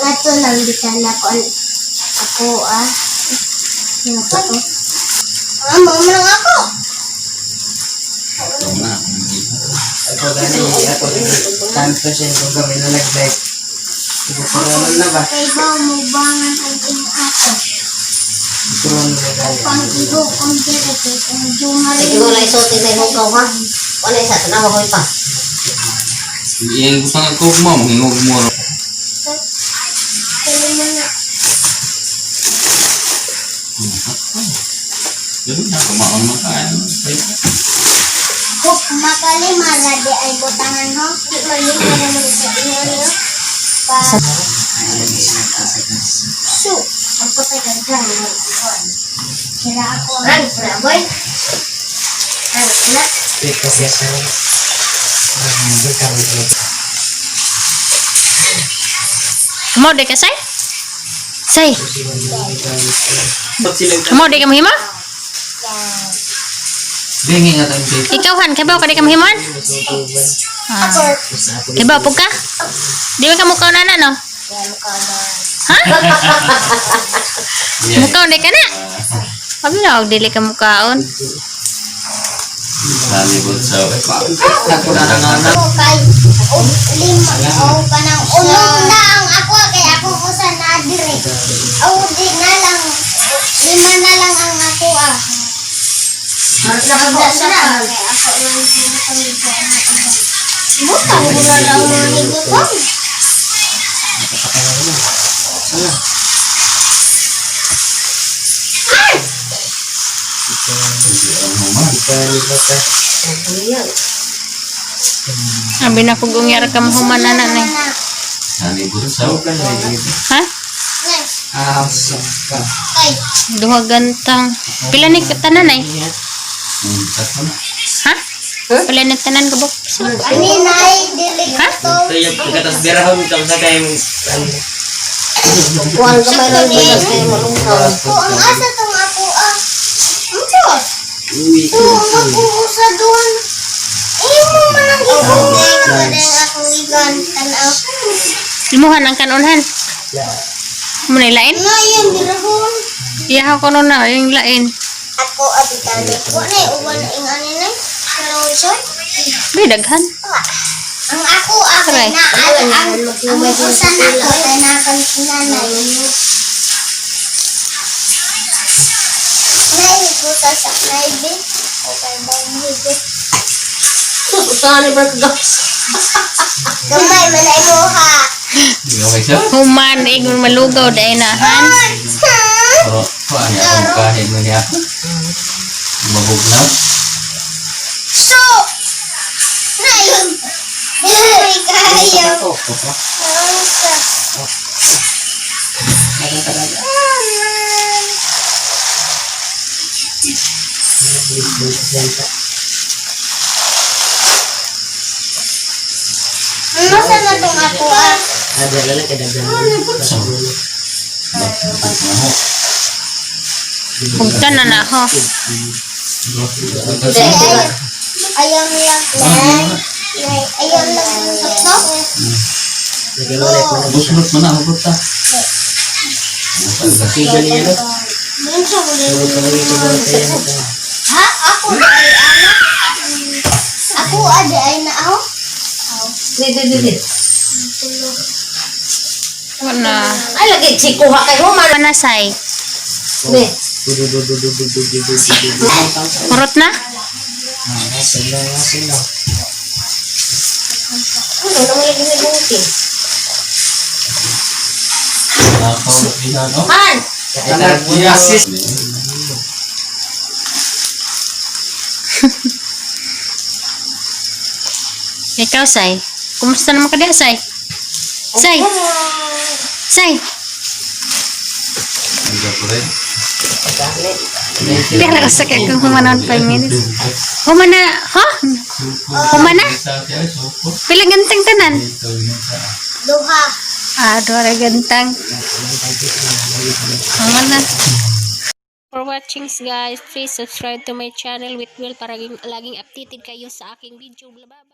Ato lang bitan ako ako ah. Ano pa to? Ah, mo man lang ako. Ito na. Ako gani, ako tanto siya kung kami na nag-like. Ikukuronon na ba? Kay ba mo bangan ang imo ako. Ikukuronon na gani. Pang igo kung diri kay kung jumari. Sige mo lang isuot na yung hugaw ha. Wala isa, tanawa ko pa. Iyang gusto nga kog mo, hingog mo. Kaya mo na. Ganun na, kumaon mo ka. Ano? Huk makalima ra di ay butangan ho. Di malima ra man sa inyo niyo. Pa Su, ako tay gagawin ng kuan. Kira ako ang Ran, wala boy. Ran, na. Ito siya sa Mo di ka, say? Say, mo di ka mahimo? Bingi nga tayong dito. Ikaw han, kay ba ka di ka mahimuan? Ah. Kay ba pug ka? Di ba ka mukaw na na no? Ha? Mukaw di ka na? Abi na og dili ka mukaon. Salibot sa. Ako na nga na. Ako kay o lima o kanang unom na ang ako kay ako usa na dire. O di na lang lima na lang ang ako ah. Nakabla siya na. Kay ako lang kami sa Butang ko na lang mga higutan. Abi na kog ungyar ka mahuman na na nay. Salibot sa. Ha? Ah, ka. Kay Duha gantang. Pila ni tanan ay? Tatlo na. Ha? Pila ni tanan ka buk? ani nay dili Ha? ko. Ito yung pagkatas birahon ka sa kayong Kuhan ka may lang bigas kayo malungkaw. Ko ang asa tong ako ah. Unsa? Uy. So, ang ako usa doon. Imo man ang gikuan. Akong igan tanaw. Imuhan ang kanunhan. Mo na lain? Nga yan birahon. Iyaw ko na yung lain. Ako abitane. Wa na uban na ing ani nay. Pero siya. Di daghan. Ang ako ako Aray. na ang usa na ako kay na kan nanay. Nay higuta sa nay bi. Okay ba higot? Usahan ni Barkagas. Gamay man ay mo ha. Okay siya. Human ingon malugaw dai na han. Pero, kuha niya akong kahit mo niya. Mabugnaw. So, nay. Dili kayo. Unsa? Masa na tong ako ah? Ada lang kadagdagan. Mabugnaw. Hugtan na na ho. Ay, ayaw lang. Nay, ayaw lang yung sakto. Busnot mo na, hugot ta. Minsan mo rin. Ha? Ako na ay ana. Ako ade ay na ako. Di, di, di, di. Wala. Ay, lagi, chikuha kay human. Wala say. Di. Kurot na? Sila, sila. Ano, naman lagi may buti. Han! Yes. Ikaw say. Kumusta naman ka diha say? Say. Say. Pero sa kay kung humanon 5 minutes. Humana, ha? Humana? Pila gantang tanan? Duha. Ah, duha ra gantang. Humana. For watching guys, please subscribe to my channel with Will para laging updated kayo sa aking video. Bye bye.